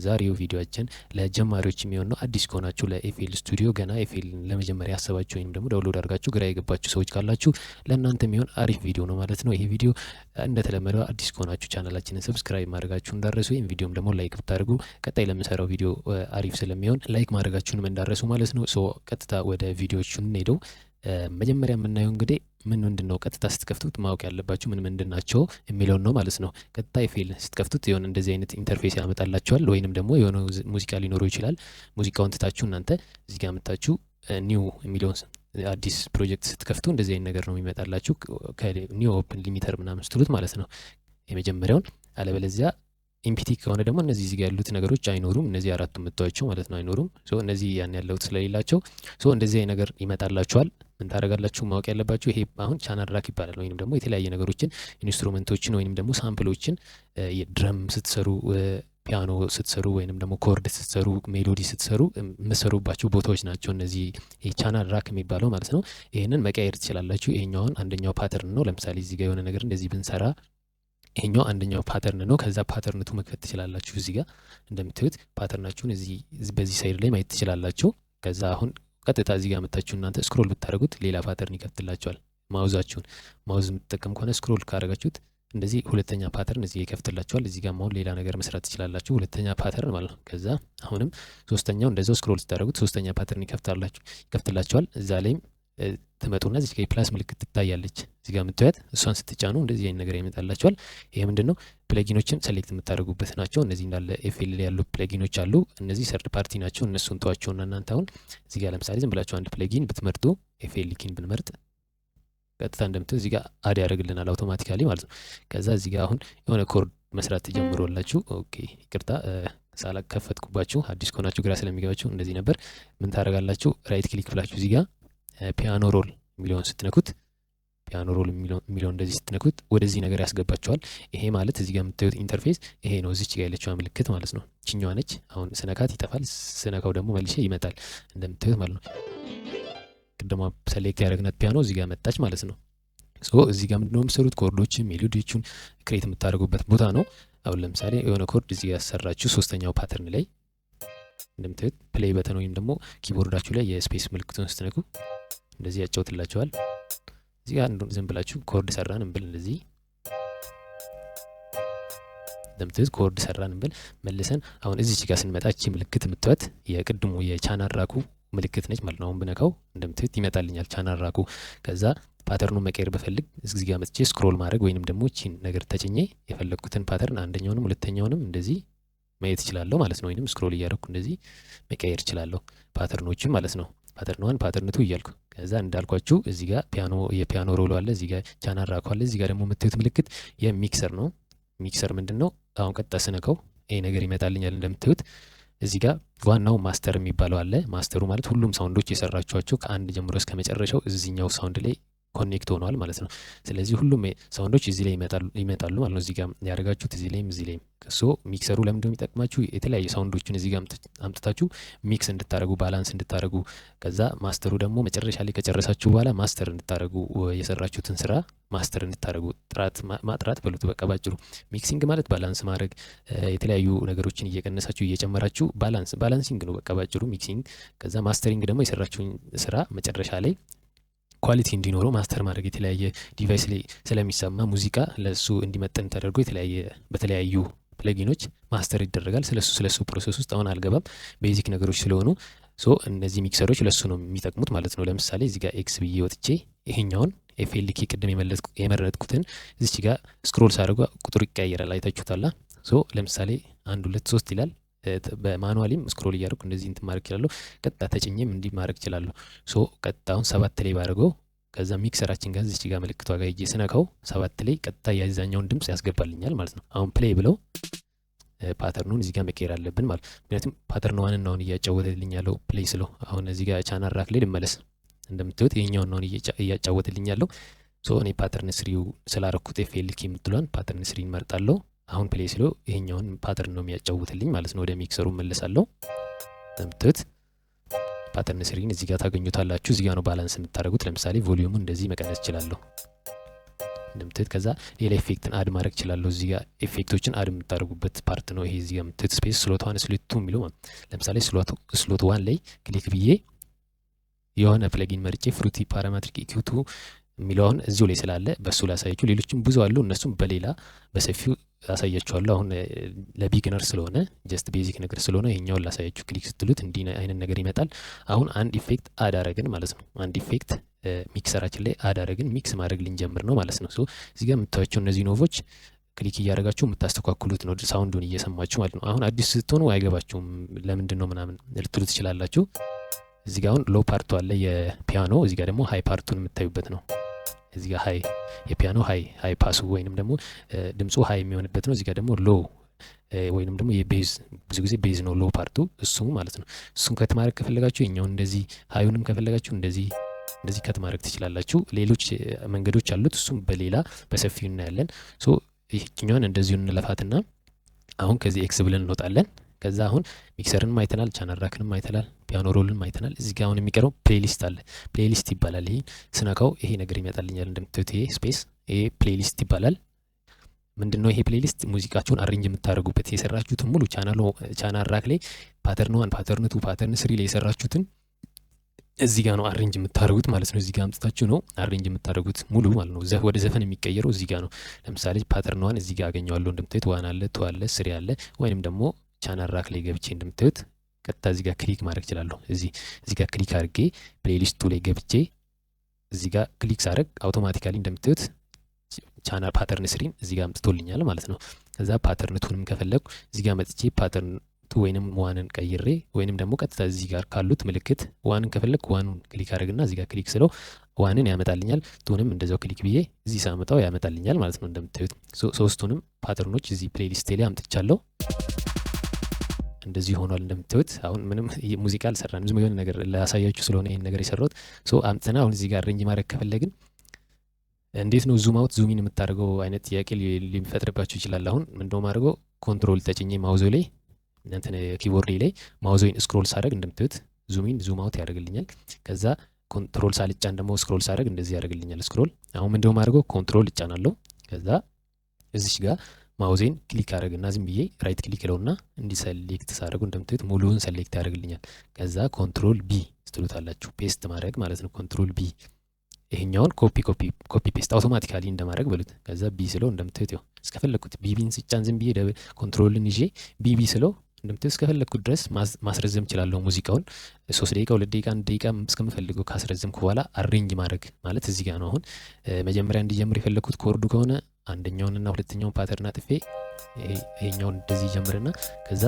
የዛሬው ቪዲዮአችን ለጀማሪዎች የሚሆን ነው። አዲስ ከሆናችሁ ለ FL Studio፣ ገና FL ለመጀመሪያ ያሰባችሁ ወይም ደግሞ download አድርጋችሁ ግራ የገባችሁ ሰዎች ካላችሁ ለእናንተ የሚሆን አሪፍ ቪዲዮ ነው ማለት ነው። ይሄ ቪዲዮ እንደተለመደው አዲስ ከሆናችሁ ቻናላችንን subscribe ማድረጋችሁ እንዳትረሱ፣ ወይም ቪዲዮም ደግሞ like ብታደርጉ ቀጣይ ለምሰራው ቪዲዮ አሪፍ ስለሚሆን like ማድረጋችሁንም እንዳትረሱ ማለት ነው። So ቀጥታ ወደ ቪዲዮቹ እንሄደው። መጀመሪያ የምናየው እንግዲህ ምን ምንድን ነው፣ ቀጥታ ስትከፍቱት ማወቅ ያለባችሁ ምን ምንድን ናቸው የሚለውን ነው ማለት ነው። ቀጥታ FL ስትከፍቱት የሆነ እንደዚህ አይነት interface ያመጣላችኋል፣ ወይንም ደግሞ የሆነ ሙዚቃ ሊኖረው ይችላል። ሙዚቃውን ትታችሁ እናንተ እዚህ ጋር መታችሁ new የሚለውን አዲስ ፕሮጀክት ስትከፍቱ እንደዚህ አይነት ነገር ነው የሚመጣላችሁ። New open limiter ምናምን ስትሉት ማለት ነው የመጀመሪያውን። አለበለዚያ empty ከሆነ ደግሞ እነዚህ እዚህ ጋር ያሉት ነገሮች አይኖሩም። እነዚህ አራቱ የምታዩቸው ማለት ነው አይኖሩም። So እነዚህ ያን ያለውት ስለሌላቸው so እንደዚህ አይነት ነገር ይመጣላችኋል። ምን ታደርጋላችሁ? ማወቅ ያለባችሁ ይሄ አሁን channel rack ይባላል። ወይንም ደግሞ የተለያየ ነገሮችን፣ instrument ኦችን ወይንም ደግሞ sample ኦችን፣ የ drum ስትሰሩ፣ ፒያኖ ስትሰሩ፣ ወይንም ደግሞ chord ስትሰሩ፣ melody ስትሰሩ የምትሰሩባቸው ቦታዎች ናቸው እነዚህ channel rack የሚባለው ማለት ነው። ይህንን መቀየር ትችላላችሁ። ይሄኛውን አንደኛው pattern ነው። ለምሳሌ እዚህ ጋር የሆነ ነገር እንደዚህ ብንሰራ ይሄኛው አንደኛው pattern ነው። ከዛ pattern two መክፈት ትችላላችሁ። እዚህ ጋር እንደምታዩት pattern ኣችሁን እዚህ በዚህ side ላይ ማየት ትችላላችሁ። ከዛ አሁን ቀጥታ እዚህ ጋር መታችሁ እናንተ scroll ብታደርጉት ሌላ pattern ይከፍትላችኋል። Mouse ኣችሁን፣ mouse የምትጠቀም ከሆነ scroll ካደረጋችሁት እንደዚህ ሁለተኛ pattern እዚህ ይከፍትላችኋል። እዚህ ጋር አሁን ሌላ ነገር መስራት ትችላላችሁ። ሁለተኛ pattern ማለት ነው። ከዛ አሁንም ሶስተኛው እንደዛው scroll ስታደርጉት ሶስተኛ pattern ይከፍትላችኋል። እዛ ላይም ትመጡና እዚህ ጋር የ plus ምልክት ትታያለች። እዚህ ጋር የምታዩት እሷን ስትጫኑ እንደዚህ አይነት ነገር ይመጣላችኋል። ይሄ ምንድን ነው? Plugin ኦችን select የምታደርጉበት ናቸው። እነዚህ እንዳለ FL ላይ ያሉ plugin ኦች አሉ። እነዚህ third party ናቸው። እነሱን ተዋቸውና እናንተ አሁን እዚህ ጋር ለምሳሌ ዝም ብላችሁ አንድ plugin ብትመርጡ፣ FL Key ን ብንመርጥ ቀጥታ እንደምታዩት እዚህ ጋር add ያደርግልናል automatically ማለት ነው። ከዛ እዚህ ጋር አሁን የሆነ chord መስራት ትጀምሮላችሁ። Okay፣ ይቅርታ ሳላከፈትኩባችሁ፣ አዲስ ከሆናችሁ ግራ ስለሚገባችሁ እንደዚህ ነበር። ምን ታደርጋላችሁ? Right click ብላችሁ እዚህ ጋር piano roll የሚለውን ስትነኩት፣ piano roll የሚለውን እንደዚህ ስትነኩት ወደዚህ ነገር ያስገባችኋል። ይሄ ማለት እዚህ ጋር የምታዩት interface ይሄ ነው። እዚች ጋር ያለችዋ ምልክት ማለት ነው። ችኛዋ ነች። አሁን ስነካት ይጠፋል። ስነካው ደግሞ መልሼ ይመጣል እንደምታዩት ማለት ነው። ቅድማ select ያደረግናት ፒያኖ እዚህ ጋር መጣች ማለት ነው። So እዚህ ጋር ምንድነው የምትሰሩት? Chord ኦችን፣ melody ዎቹን create የምታደርጉበት ቦታ ነው። አሁን ለምሳሌ የሆነ chord እዚህ ጋር ያሰራችሁ ሶስተኛው pattern ላይ እንደምታዩት play button ወይም ደግሞ keyboard ኣችሁ ላይ የ space ምልክቱን ስትነኩ እንደዚህ ያጫውትላችኋል። እዚህ ጋር ዝም ብላችሁ chord ሰራን እንብል፣ እንደዚህ እንደምታዩት chord ሰራን እንብል። መልሰን አሁን እዚች ጋር ስንመጣ እቺ ምልክት የምታዩት የቅድሙ የ channel rack ኡ ምልክት ነች ማለት ነው። አሁን ብነካው እንደምታዩት ይመጣልኛል channel rack ኡ። ከዛ pattern ኑ መቀየር ብፈልግ እዚህ ጋር መጥቼ scroll ማድረግ ወይንም ደግሞ እቺን ነገር ተጭኜ የፈለግኩትን pattern አንደኛውንም ሁለተኛውንም እንደዚህ ማየት እችላለሁ ማለት ነው። ወይንም scroll እያደረኩ እንደዚህ መቀየር እችላለሁ pattern ኦችን ማለት ነው። Pattern one፣ pattern two እያልኩ። ከዛ እንዳልኳችሁ እዚህ ጋር ፒያኖ የ piano roll ኡ አለ፣ እዚህ ጋር channel rack ኡ አለ። እዚህ ጋር ደግሞ የምታዩት ምልክት የ mixer ነው። Mixer ምንድን ነው? አሁን ቀጥታ ስነካው ይሄ ነገር ይመጣልኛል። እንደምታዩት እዚህ ጋር ዋናው master የሚባለው አለ። Master ኡ ማለት ሁሉም sound ኦች የሰራችኋቸው ከአንድ ጀምሮ እስከ መጨረሻው እዚህኛው sound ላይ connect ሆነዋል ማለት ነው። ስለዚህ ሁሉም sound ኦች እዚህ ላይ ይመጣሉ ማለት ነው። እዚህ ጋር ያደረጋችሁት እዚህ ላይም እዚህ ላይም። So mixer ኡ ለምንድነው የሚጠቅማችሁ? የተለያየ sound ኦችን እዚህ ጋር አምጥታችሁ mix እንድታደርጉ፣ balance እንድታደርጉ፣ ከዛ master ኡ ደግሞ መጨረሻ ላይ ከጨረሳችሁ በኋላ master እንድታደርጉ፣ የሰራችሁትን ስራ master እንድታደርጉ፣ ጥራት ማጥራት በሉት በቃ ባጭሩ። Mixing ማለት balance ማድረግ፣ የተለያዩ ነገሮችን እየቀነሳችሁ እየጨመራችሁ balancing ነው በቃ ባጭሩ mixing። ከዛ mastering ደግሞ የሰራችሁን ስራ መጨረሻ ላይ quality እንዲኖረው master ማድረግ፣ የተለያየ device ላይ ስለሚሰማ ሙዚቃ ለሱ እንዲመጥን ተደርጎ የተለያየ በተለያዩ plugin ኦች master ይደረጋል። ስለሱ process ውስጥ አሁን አልገባም፣ basic ነገሮች ስለሆኑ። So እነዚህ mixer ኦች ለሱ ነው የሚጠቅሙት ማለት ነው። ለምሳሌ እዚህ ጋር X ብዬ ወጥቼ ይሄኛውን FL Key ቅድም የመረጥኩትን እዚች ጋር scroll ሳደርገው ቁጥሩ ይቀያየራል። አይታችሁታላ። So ለምሳሌ አንድ፣ ሁለት፣ ሶስት ይላል። በ manually ም scroll እያደረኩ እንደዚህ እንትን ማድረግ እችላለሁ። ቀጥታ ተጭኜም እንዲህ ማድረግ እችላለሁ። So ቀጥታ አሁን ሰባት ላይ ባደርገው ከዛ mixer ኣችን ጋር እዚች ጋር ምልክቷ ጋር ሄጄ ስነካው ሰባት ላይ ቀጥታ የዛኛውን ድምጽ ያስገባልኛል ማለት ነው። አሁን play ብለው pattern ኑን እዚህ ጋር መቀየር አለብን ማለት፣ ምክንያቱም pattern one ን አሁን እያጫወተልኝ ያለው play ስለው። አሁን እዚህ ጋር channel rack ላይ ልመለስ። እንደምታዩት ይሄኛውን አሁን እያጫወተልኝ ያለው። So እኔ pattern three ው ስላረኩት FL Key የምትሏን pattern three ን መርጣለሁ። አሁን play ስለው ይሄኛውን pattern ነው የሚያጫውትልኝ ማለት ነው። ወደ mixer ኡ መለሳለሁ። እንደምታዩት pattern three ን እዚህ ጋር ታገኙታላችሁ። እዚህ ጋር ነው balance የምታደርጉት። ለምሳሌ volume ኡን እንደዚህ መቀነስ እችላለሁ። እንደምታዩት። ከዛ ሌላ effect ን add ማድረግ እችላለሁ። እዚህ ጋር effect ኦችን add የምታደርጉበት part ነው ይሄ። እዚህ ጋር የምታዩት space slot one፣ slot two የሚለው ማለት፣ ለምሳሌ slot one ላይ click ብዬ የሆነ plugin መርጬ Fruity Parametric EQ 2 የሚለው አሁን እዚሁ ላይ ስላለ በእሱ ላሳያችሁ። ሌሎችም ብዙ አሉ፣ እነሱም በሌላ በሰፊው አሳያችኋለሁ። አሁን ለ beginner ስለሆነ፣ just basic ነገር ስለሆነ ይሄኛውን ላሳያችሁ። Click ስትሉት እንዲህ አይነት ነገር ይመጣል። አሁን አንድ effect add አረግን ማለት ነው። አንድ effect mixer ኣችን ላይ add አረግን፣ mix ማድረግ ልንጀምር ነው ማለት ነው። So እዚህ ጋር የምታዩቸው እነዚህ knob ኦች click እያደረጋችሁ የምታስተካክሉት ነው፣ sound ኡን እየሰማችሁ ማለት ነው። አሁን አዲስ ስትሆኑ አይገባችሁም፣ ለምንድን ነው ምናምን ልትሉ ትችላላችሁ። እዚህ ጋር አሁን low part ኡ አለ የፒያኖ፣ እዚህ ጋር ደግሞ high part ኡን የምታዩበት ነው። እዚህ ጋር high የፒያኖ high pass ኡ ወይንም ደግሞ ድምፁ high የሚሆንበት ነው። እዚህ ጋር ደግሞ low ወይንም ደግሞ የ bass፣ ብዙ ጊዜ bass ነው low part ኡ እሱ ማለት ነው። እሱን cut ማድረግ ከፈለጋችሁ የኛውን እንደዚህ፣ high ኡንም ከፈለጋችሁ እንደዚህ እንደዚህ cut ማድረግ ትችላላችሁ። ሌሎች መንገዶች አሉት። እሱም በሌላ በሰፊው እናያለን። So ይህችኛዋን እንደዚሁ እንለፋትና አሁን ከዚህ X ብለን እንወጣለን። ከዛ አሁን mixer ንም አይተናል፣ channel rack ንም አይተናል፣ piano roll ንም አይተናል። እዚህ ጋር አሁን የሚቀረው playlist አለ። Playlist ይባላል። ይሄ ስነካው ይሄ ነገር ይመጣልኛል። እንደምታዩት ይሄ space ይሄ playlist ይባላል። ምንድን ነው ይሄ playlist? ሙዚቃችሁን arrange የምታደርጉበት፣ የሰራችሁትን ሙሉ channel rack ላይ pattern one፣ pattern two፣ pattern three ላይ የሰራችሁትን እዚህ ጋር ነው arrange የምታደርጉት ማለት ነው። እዚህ ጋር አምጥታችሁ ነው arrange የምታደርጉት ሙሉ ማለት ነው። ወደ ዘፈን የሚቀየረው እዚህ ጋር ነው። ለምሳሌ pattern one እዚህ ጋር አገኘዋለሁ። እንደምታዩት one አለ፣ two አለ፣ three አለ። ወይንም ደግሞ channel rack ላይ ገብቼ እንደምታዩት ቀጥታ እዚህ ጋር click ማድረግ እችላለሁ። እዚህ ጋር click አድርጌ playlist ኡ ላይ ገብቼ እዚህ ጋር click ሳደርግ automatically እንደምታዩት channel pattern three ን እዚህ ጋር አምጥቶልኛል ማለት ነው። ከዛ pattern two ንም ከፈለግኩ እዚህ ጋር መጥቼ pattern two ወይንም one ን ቀይሬ ወይንም ደግሞ ቀጥታ እዚህ ጋር ካሉት ምልክት one ን ከፈለግኩ one ኡን click አድርግና እዚህ ጋር click ስለው one ን ያመጣልኛል። Two ንም እንደዛው click ብዬ እዚህ ሳመጣው ያመጣልኛል ማለት ነው። እንደምታዩት ሶስቱንም pattern ኦች እዚህ playlist ኤ ላይ አምጥቻለሁ። እንደዚህ ሆኗል። እንደምታዩት አሁን ምንም ሙዚቃ አልሰራንም። ዝም የሆነ ነገር ላሳያችሁ ስለሆነ ይሄን ነገር የሰራሁት። So አምጥተና አሁን እዚህ ጋር arrange ማድረግ ከፈለግን እንዴት ነው zoom out zoom in የምታደርገው አይነት ጥያቄ ሊፈጥርባችሁ ይችላል። አሁን ምንድነው ማድረገው? Control ተጭኜ mouse ኦ ላይ፣ እንትን keyboard ላይ mouse ኤን scroll ሳደርግ እንደምታዩት zoom in zoom out ያደርግልኛል። ከዛ control ሳልጫን ደግሞ scroll ሳደርግ እንደዚህ ያደርግልኛል scroll። አሁን ምንድነው ማድረገው? Control እጫናለሁ። ከዛ እዚች ጋር mouse ኤን click አደረግና ዝም ብዬ right click ለውና እንዲህ select ሳደርጉ እንደምታዩት ሙሉውን select ያደርግልኛል። ከዛ control V ስትሉታላችሁ፣ paste ማድረግ ማለት ነው። Control V ይሄኛውን copy copy copy paste automatically እንደማድረግ በሉት። ከዛ V ስለው እንደምታዩት ይኸው እስከፈለግኩት V V ን ስጫን ዝም ብዬ control ን ይዤ V V ስለው እንደምታዩት እስከፈለግኩት ድረስ ማስረዘም እችላለሁ። ሙዚቃውን 3 ደቂቃ፣ 2 ደቂቃ፣ 1 ደቂቃ እስከምፈልገው ካስረዘምኩ በኋላ arrange ማድረግ ማለት እዚህ ጋር ነው። አሁን መጀመሪያ እንዲጀምር የፈለግኩት chord ኡ ከሆነ አንደኛውንና ሁለተኛውን pattern አጥፌ ይሄኛውን እንደዚህ ይጀምርና ከዛ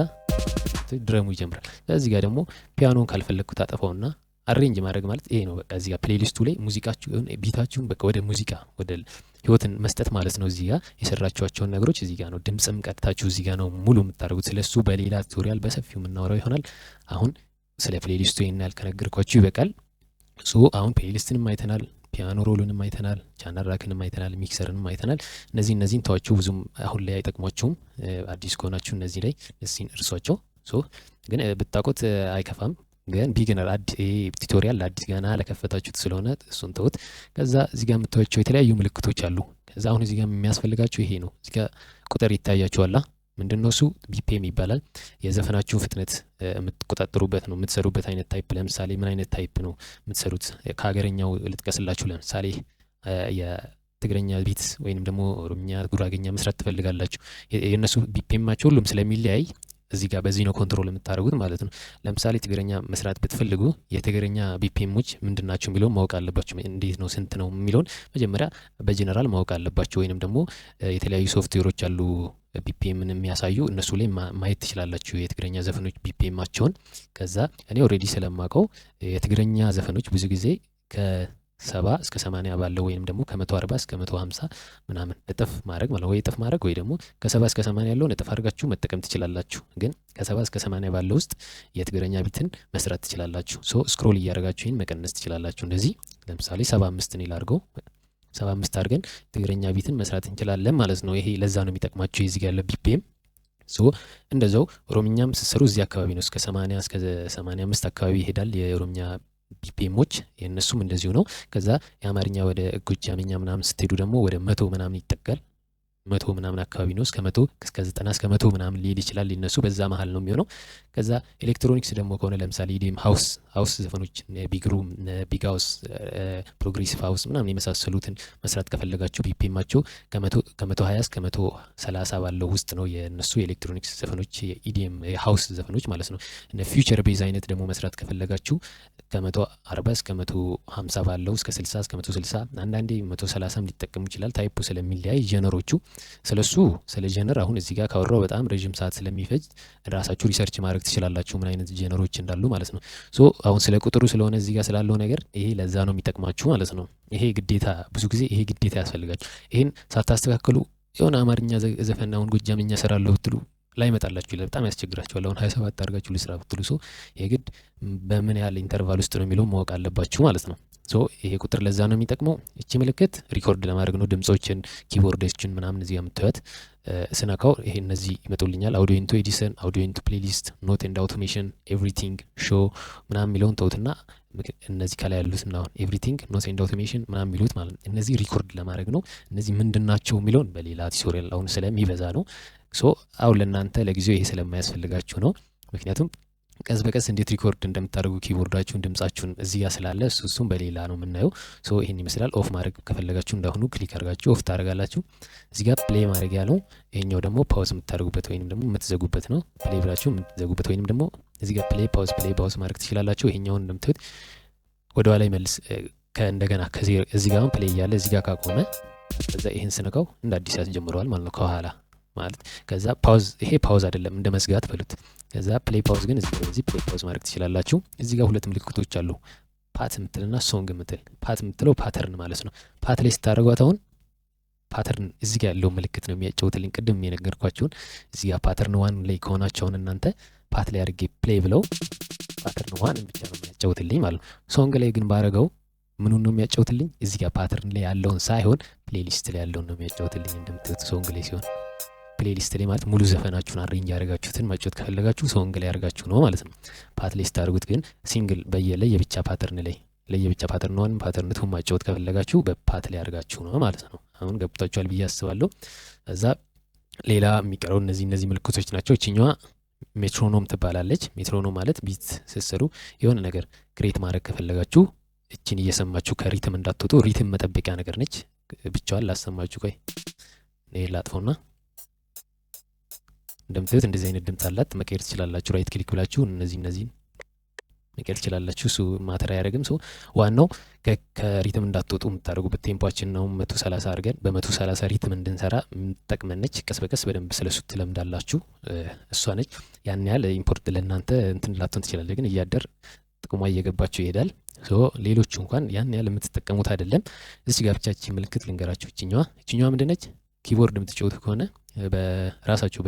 drum ኡ ይጀምራል። እዚህ ጋር ደግሞ ፒያኖን ካልፈለግኩት አጠፋውና arrange ማድረግ ማለት ይሄ ነው። በቃ እዚህ ጋር playlist ኡ ላይ ሙዚቃችሁን፣ beat ኣችሁን በቃ ወደ ሙዚቃ ወደ ህይወትን መስጠት ማለት ነው። እዚህ ጋር የሰራችኋቸውን ነገሮች እዚህ ጋር ነው። ድምጽም ቀድታችሁ እዚህ ጋር ነው ሙሉ የምታደርጉት። ስለሱ በሌላ tutorial በሰፊው የምናወራው ይሆናል። አሁን ስለ playlist ኡ ይሄን ያህል ከነገርኳችሁ ይበቃል። So አሁን playlist ንም አይተናል፣ piano roll ኡንም አይተናል፣ channel rack ንም አይተናል፣ mixer ንም አይተናል። እነዚህን ተዋቸው፣ ብዙም አሁን ላይ አይጠቅሟችሁም። አዲስ ከሆናችሁ እነዚህ ላይ እነዚህን እርሷቸው። So ግን ብታውቁት አይከፋም። ግን beginner tutorial ለአዲስ ገና ለከፈታችሁት ስለሆነ እሱን ተውት። ከዛ እዚህ ጋር የምታዩቸው የተለያዩ ምልክቶች አሉ። ከዛ አሁን እዚህ ጋር የሚያስፈልጋችሁ ይሄ ነው። እዚህ ጋር ቁጥር ይታያችኋላ። ምንድን ነው እሱ? BPM ይባላል። የዘፈናችሁን ፍጥነት የምትቆጣጠሩበት ነው። የምትሰሩበት አይነት type፣ ለምሳሌ ምን አይነት type ነው የምትሰሩት? ከሀገረኛው ልጥቀስላችሁ። ለምሳሌ የትግረኛ beat ወይንም ደግሞ ኦሮምኛ፣ ጉራገኛ መስራት ትፈልጋላችሁ። የእነሱ BPM ኣቸው ሁሉም ስለሚለያይ እዚህ ጋር በዚህ ነው control የምታደርጉት ማለት ነው። ለምሳሌ ትግረኛ መስራት ብትፈልጉ የትግረኛ BPM ኦች ምንድን ናቸው የሚለውን ማወቅ አለባችሁ። እንዴት ነው፣ ስንት ነው የሚለውን መጀመሪያ በጀነራል ማወቅ አለባችሁ። ወይንም ደግሞ የተለያዩ ሶፍትዌሮች አሉ BPM ን የሚያሳዩ፣ እነሱ ላይ ማየት ትችላላችሁ የትግረኛ ዘፈኖች BPM ኣቸውን። ከዛ እኔ already ስለማውቀው የትግረኛ ዘፈኖች ብዙ ጊዜ ከ70 እስከ 80 ባለው ወይም ደግሞ ከ140 እስከ 150 ምናምን እጥፍ ማድረግ ማለት ወይ እጥፍ ማድረግ ወይ ደግሞ ከ70 እስከ 80 ያለውን እጥፍ አድርጋችሁ መጠቀም ትችላላችሁ። ግን ከ70 እስከ 80 ባለው ውስጥ የትግረኛ beat ን መስራት ትችላላችሁ። So scroll እያደረጋችሁ ይህን መቀነስ ትችላላችሁ። እንደዚህ ለምሳሌ 75 እኔ ላድርገው፣ 75 አድርገን ትግረኛ beat ን መስራት እንችላለን ማለት ነው። ይሄ ለዛ ነው የሚጠቅማችሁ የዚህ ጋር ያለ BPM። So እንደዛው ኦሮምኛም ስትሰሩ እዚህ አካባቢ ነው፣ እስከ 80 እስከ 85 አካባቢ ይሄዳል የኦሮምኛ። BPM ኦች የእነሱም እንደዚሁ ነው። ከዛ የአማርኛ ወደ ጎጃምኛ ምናምን ስትሄዱ ደግሞ ወደ 100 ምናምን ይጠጋል። 100 ምናምን አካባቢ ነው። እስከ 100፣ እስከ 90፣ እስከ 100 ምናምን ሊሄድ ይችላል። እነሱ በዛ መሀል ነው የሚሆነው። ከዛ ኤሌክትሮኒክስ ደግሞ ከሆነ ለምሳሌ EDM house ዘፈኖች፣ big room፣ big house፣ progressive house ምናምን የመሳሰሉትን መስራት ከፈለጋችሁ BPM ኣቸው ከ120 እስከ 130 ባለው ውስጥ ነው የእነሱ የኤሌክትሮኒክስ ዘፈኖች፣ የ EDM የ house ዘፈኖች ማለት ነው። እነ future bass አይነት ደግሞ መስራት ከፈለጋችሁ ከ140 እስከ 150 ባለው፣ እስከ 60፣ እስከ 160፣ አንዳንዴ 130ም ሊጠቀሙ ይችላል። Type ኡ ስለሚለያይ genre ኦቹ፣ ስለሱ ስለ genre አሁን እዚህ ጋር ካወራው በጣም ረዥም ሰዓት ስለሚፈጅ ራሳችሁ research ማድረግ ትችላላችሁ ምን አይነት genre ኦች እንዳሉ ማለት ነው። So አሁን ስለ ቁጥሩ ስለሆነ እዚህ ጋር ስላለው ነገር ይሄ ለዛ ነው የሚጠቅማችሁ ማለት ነው። ይሄ ግዴታ፣ ብዙ ጊዜ ይሄ ግዴታ ያስፈልጋችሁ። ይሄን ሳታስተካክሉ የሆነ አማርኛ ዘፈን አሁን ጎጃምኛ እሰራለሁ ብትሉ ላይመጣላችሁ ይላል። በጣም ያስቸግራችኋል። አሁን 27 አድርጋችሁ ልስራ ብትሉ so የግድ በምን ያህል interval ውስጥ ነው የሚለው ማወቅ አለባችሁ ማለት ነው። So ይሄ ቁጥር ለዛ ነው የሚጠቅመው። እቺ ምልክት record ለማድረግ ነው። ድምጾችን፣ keyboard ኦችን ምናምን እዚህ የምታዩት ስነካው ይሄ እነዚህ ይመጡልኛል። Audio into Edison፣ audio into playlist፣ note and automation፣ everything፣ show ምናምን የሚለውን ተውትና እነዚህ ከላይ ያሉት አሁን everything፣ note and automation ምናምን የሚሉት ማለት ነው። እነዚህ record ለማድረግ ነው። እነዚህ ምንድን ናቸው የሚለውን በሌላ tutorial፣ አሁን ስለሚበዛ ነው። So አሁን ለእናንተ ለጊዜው ይሄ ስለማያስፈልጋችሁ ነው። ምክንያቱም ቀስ በቀስ እንዴት record እንደምታደርጉ keyboard ኣችሁን፣ ድምጻችሁን እዚህ ጋር ስላለ እሱም በሌላ ነው የምናየው። So ይህን ይመስላል። Off ማድረግ ከፈለጋችሁ እንዳሁኑ click አድርጋችሁ off ታደርጋላችሁ። እዚህ ጋር play ማድረጊያ ነው። ይሄኛው ደግሞ pause የምታደርጉበት ወይንም ደግሞ የምትዘጉበት ነው። Play ብላችሁ የምትዘጉበት ወይንም ደግሞ እዚህ ጋር play pause፣ play pause ማድረግ ትችላላችሁ። ይሄኛውን እንደምታዩት ወደ ኋላ ይመልስ ከእንደገና እዚህ ጋር play እያለ እዚህ ጋር ካቆመ ከዛ ይህን ስነካው እንደ አዲስ ያስጀምረዋል ማለት ነው ከኋላ ማለት። ከዛ pause፣ ይሄ pause አይደለም፣ እንደ መዝጋት በሉት። ከዛ play pause ግን እዚህ በዚህ play pause ማድረግ ትችላላችሁ። እዚህ ጋር ሁለት ምልክቶች አሉ፣ pat የምትልና song የምትል። Pat የምትለው pattern ማለት ነው። Pat ላይ ስታደርጓት አሁን pattern እዚህ ጋር ያለው ምልክት ነው የሚያጫውትልኝ። ቅድም የነገርኳችሁን እዚህ ጋር pattern one ላይ ከሆናቸውን እናንተ pat ላይ አድርጌ play ብለው pattern one ብቻ ነው የሚያጫውትልኝ ማለት ነው። Song ላይ ግን ባረገው ምኑን ነው የሚያጫውትልኝ? እዚህ ጋር pattern ላይ ያለውን ሳይሆን playlist ላይ ያለውን ነው የሚያጫውትልኝ። እንደምታዩት song ላይ ሲሆን፣ playlist ላይ ማለት ሙሉ ዘፈናችሁን arrange ያደርጋችሁትን ማጫወት ከፈለጋችሁ song ላይ ያደርጋችሁ ነው ማለት ነው። Pat ላይ ስታደርጉት ግን single በየለየብቻ pattern ላይ ለየብቻ pattern one፣ pattern two ማጫወት ከፈለጋችሁ በ pat ላይ ያደርጋችሁ ነው ማለት ነው። አሁን ገብቷችኋል ብዬ አስባለሁ። እዛ ሌላ የሚቀረው እነዚህ ምልክቶች ናቸው። እችኛዋ metronome ትባላለች። Metronome ማለት beat ስትሰሩ የሆነ ነገር create ማድረግ ከፈለጋችሁ እችን እየሰማችሁ ከ rhythm እንዳትወጡ rhythm መጠበቂያ ነገር ነች። ብቻዋን ላሰማችሁ። ቆይ ይሄን ላጥፈውና እንደምታዩት እንደዚህ አይነት ድምጽ አላት። መቀየር ትችላላችሁ። Right click ብላችሁ እነዚህን መቀየር ትችላላችሁ። እሱ matter አያደርግም። So ዋናው ከ rhythm እንዳትወጡ የምታደርጉበት tempo ኣችን ነው። 130 አድርገን በ130 rhythm እንድንሰራ የምትጠቅመን ነች። ቀስ በቀስ በደንብ ስለሱ ትለምዳላችሁ። እሷ ነች ያን ያህል important ለእናንተ እንትን ላትሆን ትችላለች፣ ግን እያደር ጥቅሟ እየገባችሁ ይሄዳል። So ሌሎቹ እንኳን ያን ያህል የምትጠቀሙት አይደለም። እዚህ ጋር ብቻ ምልክት ልንገራችሁ። እችኛዋ ምንድነች? Keyboard የምትጫወቱ ከሆነ በራሳችሁ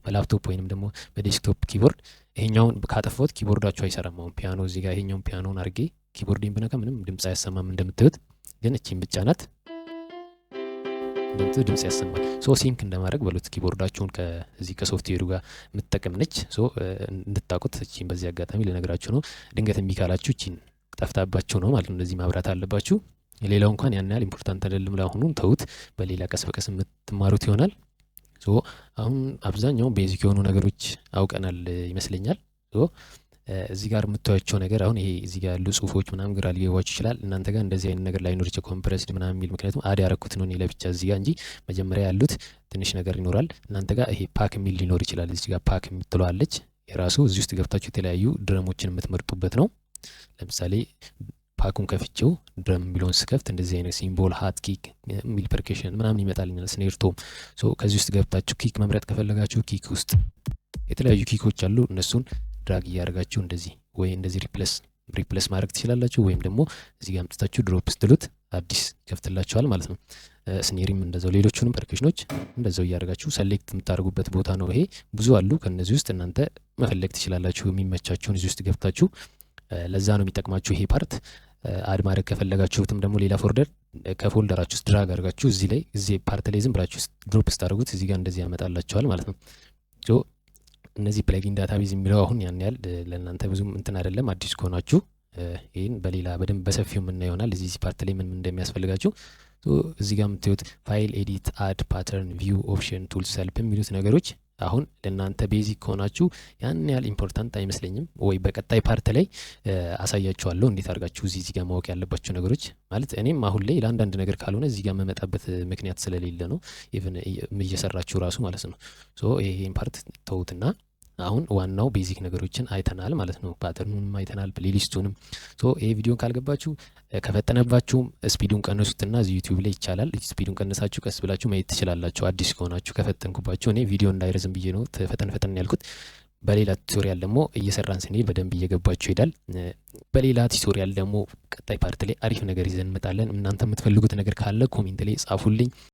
በላፕቶፕ ወይንም ደግሞ በ desktop keyboard ይሄኛውን ካጠፋሁት keyboard ኣችሁ አይሰራም። አሁን ፒያኖ እዚህ ጋር ይሄኛውን ፒያኖን አድርጌ keyboard ኤን ብነካ ምንም ድምጽ አያሰማም እንደምታዩት። ግን እቺን ብቻ ናት እንደምታዩት ድምጽ ያሰማል። So sync እንደማድረግ በሉት keyboard ኣችሁን ከዚህ ከሶፍትዌሩ ጋር የምትጠቀም ነች። So እንድታውቁት እቺን በዚህ አጋጣሚ ልነግራችሁ ነው። ድንገት እምቢ ካላችሁ እቺን ጠፍታባችሁ ነው ማለት ነው። እንደዚህ ማብራት አለባችሁ። ሌላው እንኳን ያን ያህል important አይደለም። ለአሁኑ ተውት። በሌላ ቀስ በቀስ የምትማሩት ይሆናል። So አሁን አብዛኛው basic የሆኑ ነገሮች አውቀናል ይመስለኛል። So እዚህ ጋር የምታዩቸው ነገር አሁን ይሄ እዚህ ጋር ያሉ ጽሁፎች ምናምን ግራ ሊገባችሁ ይችላል። እናንተ ጋር እንደዚህ አይነት ነገር ላይኖር ይችላል፣ compressed ምናምን የሚል፣ ምክንያቱም add ያረኩት ነው እኔ ለብቻ እዚህ ጋር እንጂ መጀመሪያ ያሉት ትንሽ ነገር ይኖራል። እናንተ ጋር ይሄ pack የሚል ሊኖር ይችላል። እዚህ ጋር pack የምትለዋ አለች፣ የራሱ እዚህ ውስጥ ገብታችሁ የተለያዩ drum ኦችን የምትመርጡበት ነው። ለምሳሌ pack ኡን ከፍቼው drum የሚለውን ስከፍት እንደዚህ አይነት cymbal፣ hat፣ kick የሚል percussion ምናምን ይመጣልኛል። Snare፣ tom። So ከዚህ ውስጥ ገብታችሁ kick መምረጥ ከፈለጋችሁ kick ውስጥ የተለያዩ kick ኦች አሉ። እነሱን drag እያደረጋችሁ እንደዚህ ወይ እንደዚህ replace ማድረግ ትችላላችሁ፣ ወይም ደግሞ እዚህ ጋር አምጥታችሁ drop ስትሉት አዲስ ይከፍትላችኋል ማለት ነው። Snare ም እንደዛው፣ ሌሎቹንም percussion ኦች እንደዛው እያደረጋችሁ select የምታደርጉበት ቦታ ነው ይሄ። ብዙ አሉ። ከእነዚህ ውስጥ እናንተ መፈለግ ትችላላችሁ የሚመቻችሁን እዚህ ውስጥ ገብታችሁ። ለዛ ነው የሚጠቅማችሁ ይሄ part። Add ማድረግ ከፈለጋችሁትም ደግሞ ሌላ folder ከ folder ኣችሁ ውስጥ drag አድርጋችሁ እዚህ ላይ እዚህ part ላይ ዝም ብላችሁ drop ስታደርጉት እዚህ ጋር እንደዚህ ያመጣላችኋል ማለት ነው። እነዚህ plugin database የሚለው አሁን ያን ያህል ለእናንተ ብዙም እንትን አይደለም አዲስ ከሆናችሁ። ይህን በሌላ በደንብ በሰፊው የምናየው ይሆናል። እዚህ part ላይ ምን ምን እንደሚያስፈልጋችሁ። እዚህ ጋር የምታዩት file፣ edit፣ add፣ pattern፣ view፣ option፣ tools፣ help የሚሉት ነገሮች አሁን ለእናንተ basic ከሆናችሁ ያን ያህል important አይመስለኝም። ወይ በቀጣይ part ላይ አሳያችኋለሁ እንዴት አድርጋችሁ እዚህ ጋር ማወቅ ያለባችሁ ነገሮች። ማለት እኔም አሁን ላይ ለአንዳንድ ነገር ካልሆነ እዚህ ጋር የምመጣበት ምክንያት ስለሌለ ነው። Even እየሰራችሁ ራሱ ማለት ነው። So ይሄን part ተውትና አሁን ዋናው basic ነገሮችን አይተናል ማለት ነው። Pattern ኑንም አይተናል፣ playlist ኡንም። So ይሄ ቪዲዮን ካልገባችሁ፣ ከፈጠነባችሁም speed ኡን ቀንሱትና እዚህ YouTube ላይ ይቻላል። Speed ኡን ቀንሳችሁ ቀስ ብላችሁ ማየት ትችላላችሁ። አዲስ ከሆናችሁ ከፈጠንኩባችሁ እኔ ቪዲዮ እንዳይረዝም ብዬ ነው ፈጠን ፈጠን ያልኩት። በሌላ tutorial ደግሞ እየሰራን ስንሄድ በደንብ እየገባችሁ ይሄዳል። በሌላ tutorial ደግሞ ቀጣይ part ላይ አሪፍ ነገር ይዘን እንመጣለን። እናንተ የምትፈልጉት ነገር ካለ comment ላይ ጻፉልኝ።